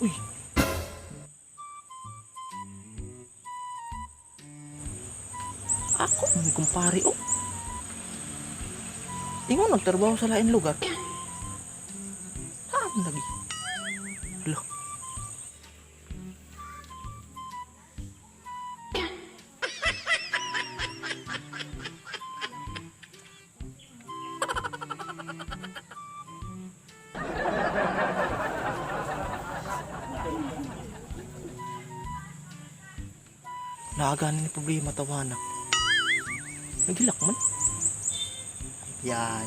Uy. Ako man kumpare oh. Ingon nagtrabaho sa lain lugar. Saan lagi? Hala. Naaganin ni problema tawana. Nagilak man. Yay.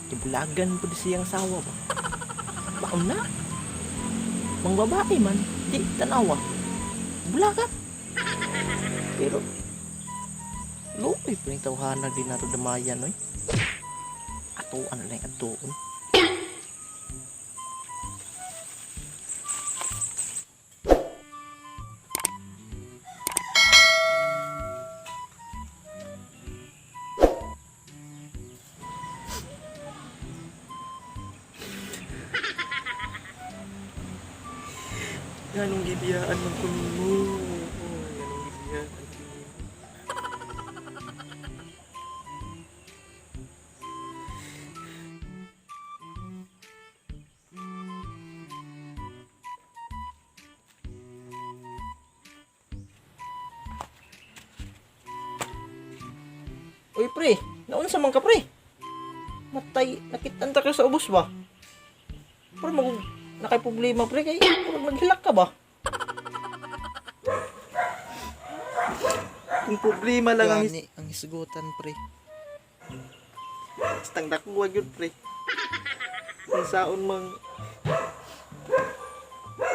Kibulagan po di siyang sawa ba? Baon na. Mang babae man, di tanawa. Bulagan. Pero, luoy po yung tawhana di nato damayan, oy. Atuan na lang atuon. Ganong gibiyaan man ko nimo. Oh, ganong gibiyaan ko nimo. Uy pre, naunsa man ka pre? Matay, nakitan ta ka sa ubos ba? Pero mag nakay problema pre kay murag naghilak ka ba? Kung problema lang ang Gani ang hisgutan, pre. Bastang dakuha gyud pre. Kung saon mang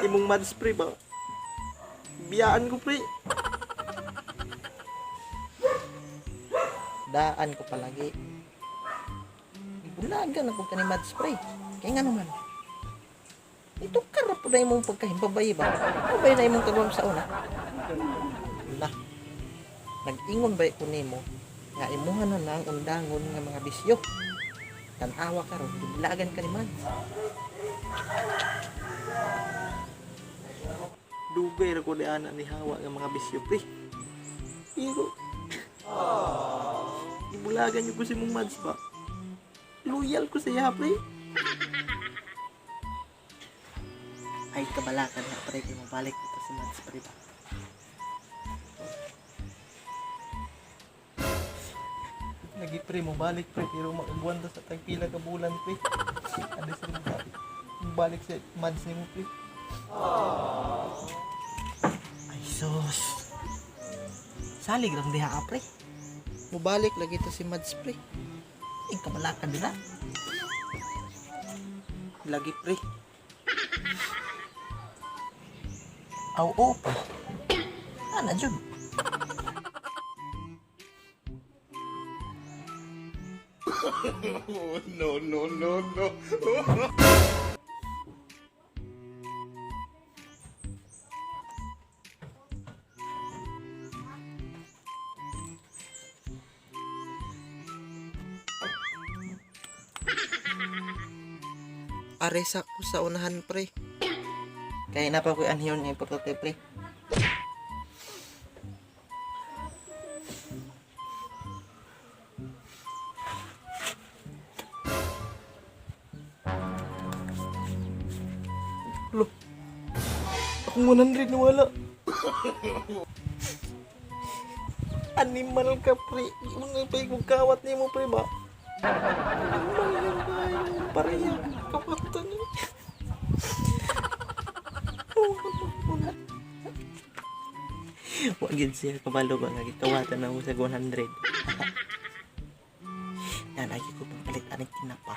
imong mads pre ba? Biyaan ko pre. Daan ko palagi. Bulagan ako kani Mads, pre. Kaya nga naman. Ito karap po na imong pagkahimbabay ba? Babay na imong kagwam sa una. Na. Nag-ingon ba ko nimo nga imuha na lang undangon nga mga bisyo. Tanawa karon, bulagan ka ni Mads. Dugay ra ko ni ana ni hawa nga mga bisyo pre. Pero ibulagan niyo ko si mong mads ba? Loyal ko sa iya pre. Ay kabalakan nga pre kay mabalik ito si Mads, pre ba. Lagi pre mo balik pre pero makagwanta sa tagpila ka bulan pre. Ano sa mo balik sa mads nimo pre. Ay sus. Salig lang diha ka, pre. Mubalik lagi to si Mads, pre. Ay kabalakan nila. Lagi pre. Aw, oo pa. Ana jud. No, no, no, no. Aresa ko sa unahan, pre. Kaya na pa ko anhiyon nga importante, pre. Lo. Akong 100 nawala. Animal ka pre. Mga pa kung kawat nimo pre ba? Animal yan ba? Pareha. Kawatan niya. Wa gid siya kabalo ba nga gikawatan na mo sa 100. Nanagi ko pang palit aning tinapa.